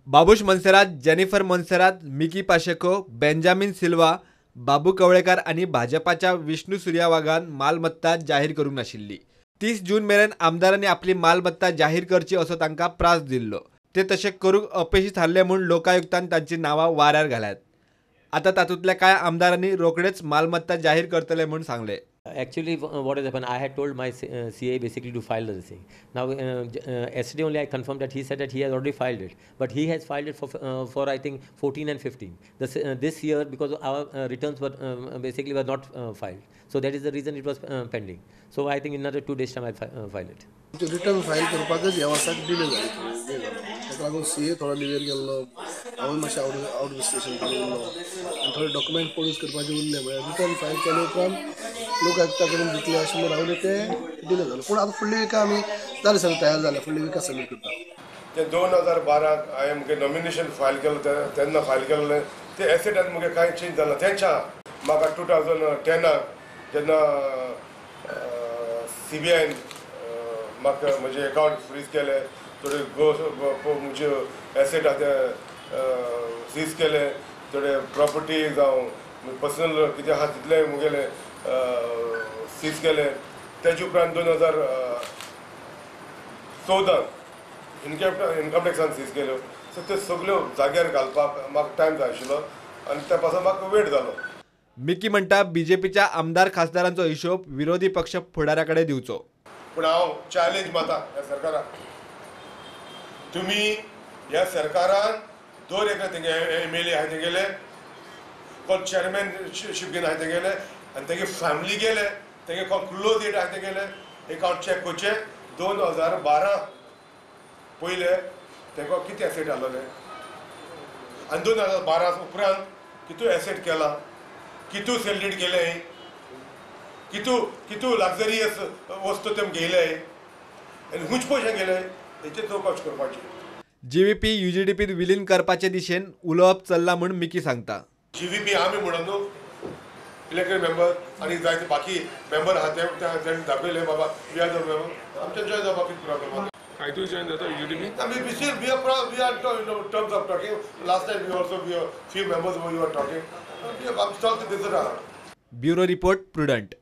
Babush Monserrate, Jennifer Monserrate, Mickey Pacheco, Benjamin Silva, Babu Kavlekar आनी भाजपाच्या विष्णू सुर्या वाघान मालमत्ता जाहीर करूंक नाशिल्ली. 30 जून मेरेन आमदारांनी आपली मालमत्ता जाहीर करची असो तांकां प्रास दिल्लो. ते तशें करूंक अपेशी थारले म्हूण लोकायुक्तान तांची नांवां वाऱ्यार घाल्यात. आतां तातूंतल्या कांय आमदारांनी रोखडेच मालमत्ता जाहीर करतले म्हूण सांगलें. Actually, what has happened, I had told my CA basically to file the thing. Now, yesterday only I confirmed that he said that he has already filed it, but he has filed it for I think 14 and 15. This year, because our returns were basically were not filed, so that is the reason it was pending. So I think in another 2 days time I file it. Return file करपाकच ह्या वर्साक delay जाली, थोडो जालो. ताका लागून CA थोडो liver गेल्लो, हांवूय मातशें आउट ऑफ स्टेशन उरलो आनी थोडे डॉक्युमेंट प्रोड्यूस करपाचे उरले. म्हळ्यार रिटर्न फायल केले उपरांत लोक आयुक्ता कडेन दितले अशें म्हूण रावले, ते डिले जालो. पूण आतां फुडल्या विका आमी जाले सगळें तयार जालें, फुडल्या विका सबमीट करता. ते 2012 हांवें म्हगे नॉमिनेशन फायल केलें तेन्ना फायल केल्लें ते एसेटान म्हगे कांय चेंज जाला तेंच्या. म्हाका 2010 जेन्ना CBIन म्हाका म्हजे एकावंट फ्रीज केले, थोडे म्हजे एसेट आहा ते सीज केले, थोडे प्रॉपर्टी जावं पर्सनल कितें आहा तितलें म्हगेलें सीज केले. तेजे उपरांत 2014 इनकम टॅक्सान सीज केल्यो. सो त्यो सगल्यो जाग्यार घालपाक म्हाका टायम जाय आशिल्लो आनी त्या पासून म्हाका वेट जालो. मिकी म्हणटा बीजेपीच्या आमदार खासदारांचो हिशोब विरोधी पक्ष फुडाऱ्या कडेन दिवचो. पूण हांव चॅलेंज मारता ह्या सरकाराक, तुमी ह्या सरकारान दर एका तेंगे MLA आहाय तेंगेले, कोण चेअरमॅनशीप घेवन आहाय तेंगेले आनी तेगे फॅमिली गेले, तेगे कोण क्लोज एड आहाय तेगेले एकावंट चॅक करचें. 2012 पयले तेका कितें एसेट आसलेले आनी 2012 उपरांत कितू एसेट केला, कितू सेल्डेट केले, कितू कितू लक्झरियस वस्तू तेम घेयले आनी खूंच पयशे गेले हेचेर चवकश करपाची. GVP UGDPत विलीन करपाचे दिशेन उलोवप चल्लां म्हूण मिकी सांगता. GVP आमी म्हणून न्हू इलेक्टेड मेंबर आनी जायते बाकी मेंबर आहा ते ताणें दाखयले बाबा we are the member, आमचे जॉयन जावपाक कितें प्रॉब्लम आहा? हातूंत जॉयन जाता UGDP? We are in terms of talking. Last time we also we few members we are talking. Bureau report, Prudent.